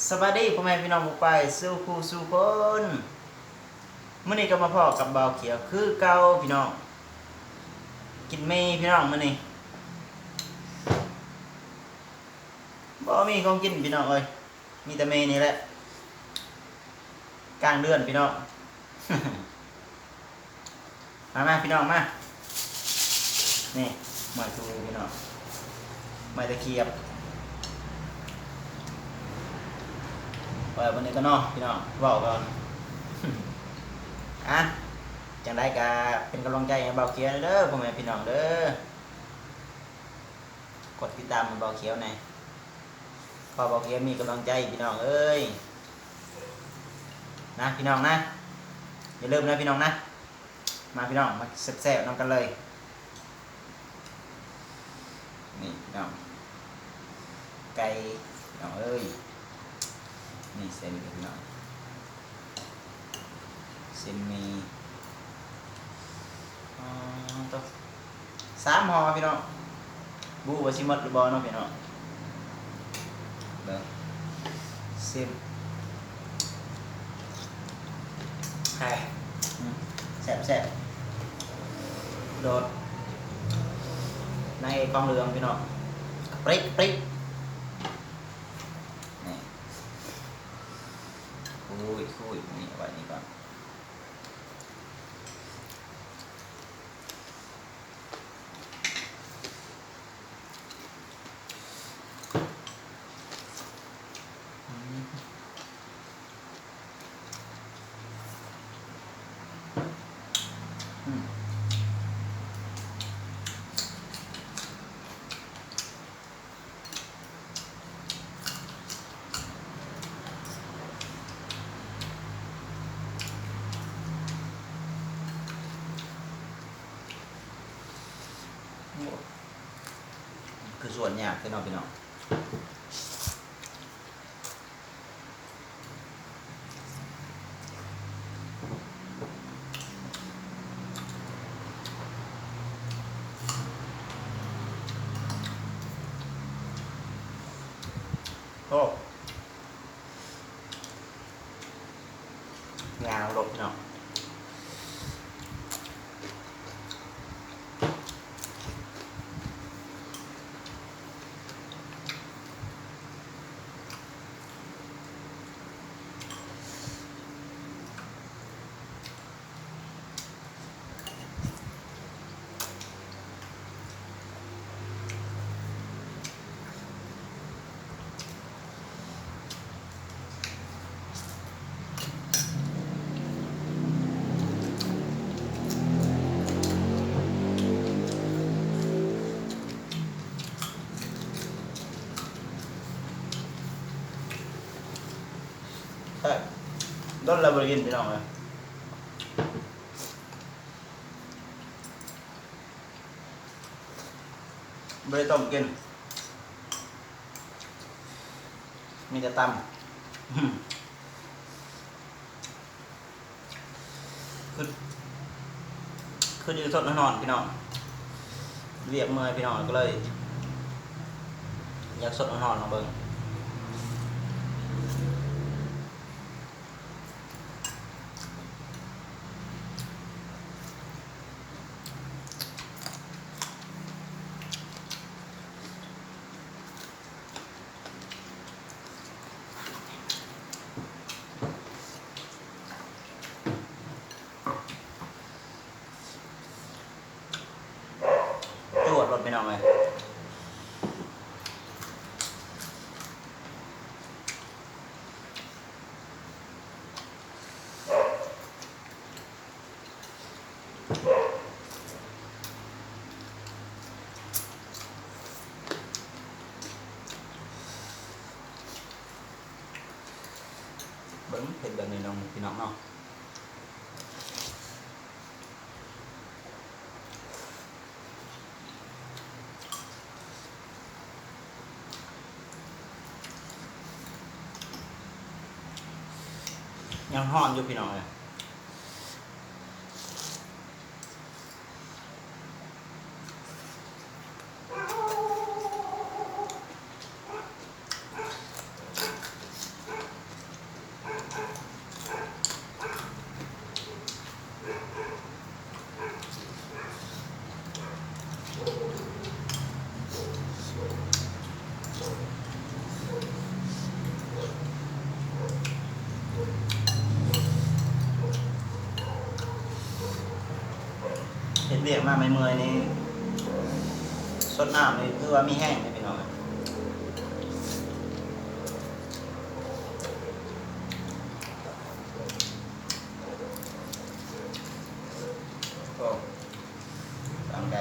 ສະບາຍດີພໍ່ແມ່ພີ່ນ້ອງປ້ອງປາຍສູ່ຄູ່ສູ່ຄົນ. ມື້ນີ້ກໍມາພໍ້ກັບບ່າວຂຽວຄືເກົ່າພີ່ນ້ອງ. ກິນໝີ່ພີ່ນ້ອງມື້ນີ້. ບໍ່ມີຂອງກິນພີ່ນ້ອງເອີຍ. ມີແຕ່ໝີ່ນີ້ແຫຼະ ກາງເດືອນພີ່ນ້ອງ. ມາ ມາພີ່ນ້ອງມາ. ນີ້ ໄມ້ທູພີ່ນ້ອງ ໄມ້ຕະຂຽບ. ເປີດມື້ນີ້ກ່ອນເນາະພີ່ນ້ອງ ເວົ້າກ່ອນ. ອ່ະ ຈັ່ງໃດກໍເປັນກຳລັງໃຈໃຫ້ບ່າວຂຽວເດີ ພໍ່ແມ່ພີ່ນ້ອງເດີ. ກົດຕິດຕາມໃຫ້ບ່າວຂຽວແດ່ ເພາະບ່າວຂຽວມີກຳລັງໃຈພີ່ນ້ອງເອີຍ ນະພີ່ນ້ອງນະ. ຢ່າລືມນະພີ່ນ້ອງນະ. ມາພີ່ນ້ອງ ມາແຊບໆນຳກັນເລີຍ. ນີ້ພີ່ນ້ອງ ໄກ່ພີ່ນ້ອງເອີຍ. ນີ້ເສັ້ນພີ່ນ້ອງ ເສັ້ນໝີ່. ອໍ ໂຕ ສາມຫໍ່ພີ່ນ້ອງ. ບໍ່ຮູ້ວ່າຊິໝົດຫຼືບໍ່ເນາະພີ່ນ້ອງ. ເບິ່ງ ຊິມ. ແຮະ ອືມ ແຊບໆ ໂດດ ໃນຂອງເຫຼືອງພີ່ນ້ອງ ປຣິກໆ. ນີ້ ຄຸຍໆ ນີ້ ເອົາໄວ້ນີ້ກ່ອນ. ໂອ້ ຄືສ່ວນຍາກແທ້ເນາະພີ່ນ້ອງ. ໂອ້ ຍາວລົດເນາະ. ແຊບ ດົນແລ້ວບໍ່ໄດ້ກິນພີ່ນ້ອງເອີຍ. ບໍ່ໄດ້ຕົ້ມກິນ ມີແຕ່ຕຳ. ຄື ຄືຢູ່ສົດຮ້ອນໆ ພີ່ນ້ອງ ວຽກເມື່ອຍພີ່ນ້ອງ ກໍເລີຍຢາກສົດຮ້ອນໆ ລອງເບິ່ງ. ຈວດໂລດພີ່ນ້ອງເອີຍ. ເບິ່ງ ເຮັດແບບນີ້ເນາະພີ່ນ້ອງເນາະ. ຍັງຮ້ອນຢູ່ພີ່ນ້ອງເອີຍ. ອື າເມື່ອຍໆນີ້ ສົດນ້ຳນີ້ຄືວ່າມີແຮງເດ້ພີ່ນ້ອງ. ໂອ້ ຕັ້ງໃຈ.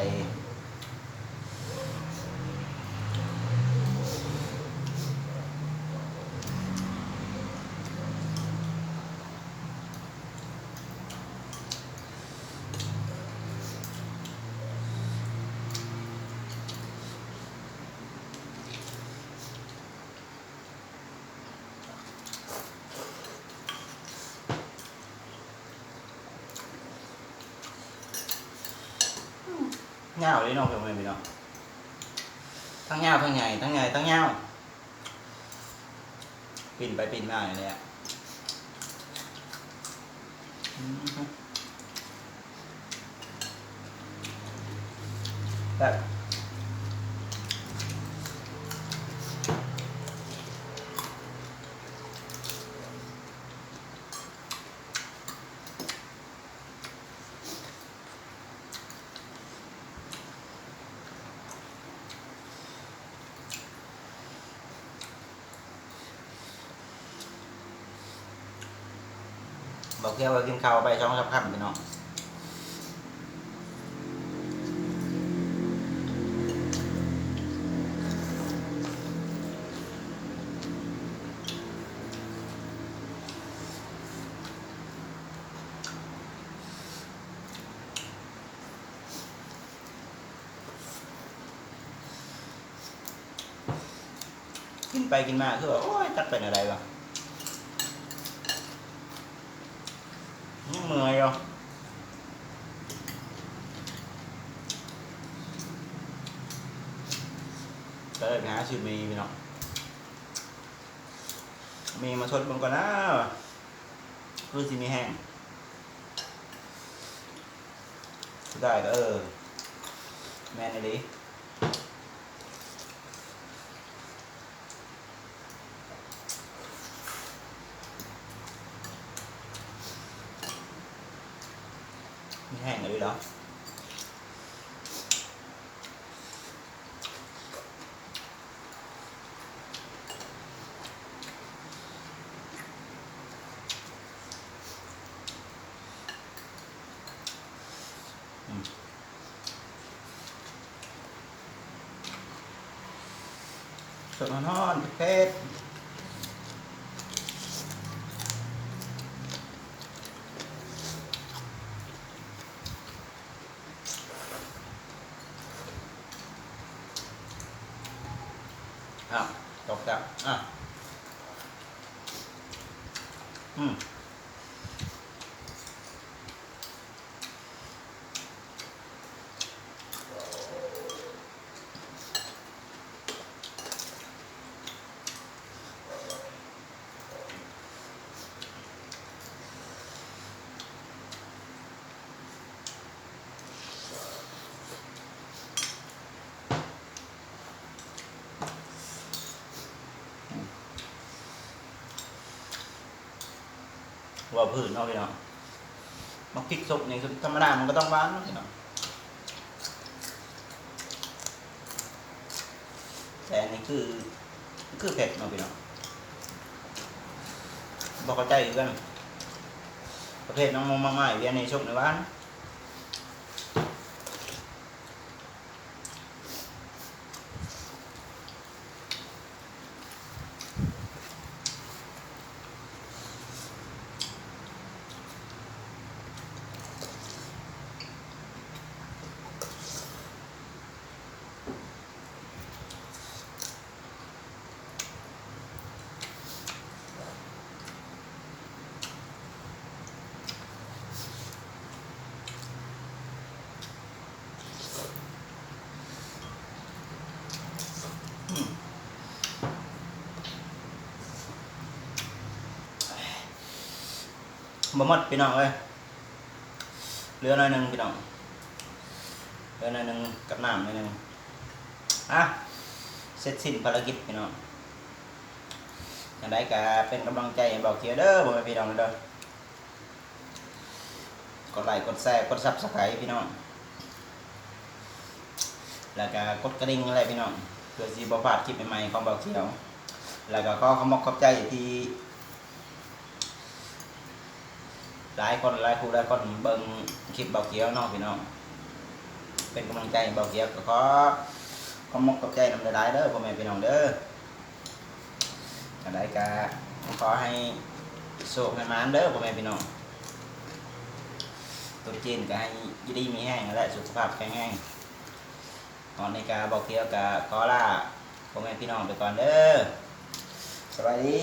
ຍາວເດ້ເນາະ ພໍ່ແມ່ພີ່ນ້ອງ, ທັງຍາວທັງໃຫຍ່ ທັງໃຫຍ່ທັງຍາວ ປິ່ນໄປປິ່ນມານີ້ແຫຼະ. ອືມ ແຊບ. ບ່າວຂຽວກໍກິນເຂົ້າໄປສອງສາມຄຳພີ່ນ້ອງ. ກິນໄປກິນມາຄືວ່າ ໂອ້ຍ ຈັກເປັນແນວໃດວະ ຍັງເມື່ອຍຢູ່. ກໍເລີຍໄປຫາຊື້ໝີ່ພີ່ນ້ອງ, ໝີ່ມາຊົດເບິ່ງກ່ອນນາ ຄືຊິມີແຮງ. ໄດ້ກໍ ເອີ ແມ່ນອີ່ຫຼີ. ມີແຮງອີ່ຫຼີເນາະ. ອືມ ສົດຮ້ອນໆ ເຜັດໆ. ອ້າວ ຕົກແລ້ວ ອາ ອືມ. ເວົ້າພື້ນເນາະພີ່ນ້ອງ, ໝາກພິກສົດນີ້ຄືທຳມະດາມັນກໍຕ້ອງຫວານເນາະພີ່ນ້ອງ, ແຕ່ອັນນີ້ຄື ຄືເຜັດເນາະພີ່ນ້ອງ. ບໍ່ເຂົ້າໃຈຄືກັນ ປະເພດໝາກມົງໝາກໄມ້ວຽດນີ້ສົດນີ້ຫວານ. ບໍ່ໝົດພີ່ນ້ອງເອີຍ, ເຫຼືອໜ້ອຍໜຶ່ງພີ່ນ້ອງ, ເຫຼືອໜ້ອຍໜຶ່ງກັບນ້ຳໜ້ອຍໜຶ່ງ. ອ່ະ ເສັດສິ້ນພາລະກິດພີ່ນ້ອງ, ຈັ່ງໃດກໍເປັນກຳລັງໃຈໃຫ້ບ່າວຂຽວເດີ ພໍ່ແມ່ພີ່ນ້ອງເດີ. ກົດໄລກົດແຊ ກົດ Subscribe ພີ່ນ້ອງ. ແລ້ວກໍກົດກະດິ່ງແຫຼະພີ່ນ້ອງ ເພື່ອຊິບໍ່ພາດຄລິບໃໝ່ໆຂອງບ່າວຂຽວ. ແລ້ວກໍຂໍຂອບມົກຂອບໃຈທີ່ຫຼາຍຄົນ ຫຼາຍຜູ້ຫຼາຍຄົນເບິ່ງຄລິບບ່າວຂຽວເນາະພີ່ນ້ອງ ເປັນກຳລັງໃຈໃຫ້ບ່າວຂຽວ ກໍຂໍຂອບມົກຂອບໃຈນຳຫຼາຍໆເດີພໍ່ແມ່ພີ່ນ້ອງເດີ. ຈັ່ງໃດກໍຂໍໃຫ້ໂຊກໃຫ້ໝານເດີພໍ່ແມ່ພີ່ນ້ອງ ຕຸດຈີນກໍໃຫ້ຢູ່ດີມີແຮງ ແລະ ສຸຂະພາບແຂງແຮງ. ຕອນນີ້ກໍບ່າວຂຽວກໍຂໍລາພໍ່ແມ່ພີ່ນ້ອງໄປກ່ອນເດີ. ສະບາຍດີ.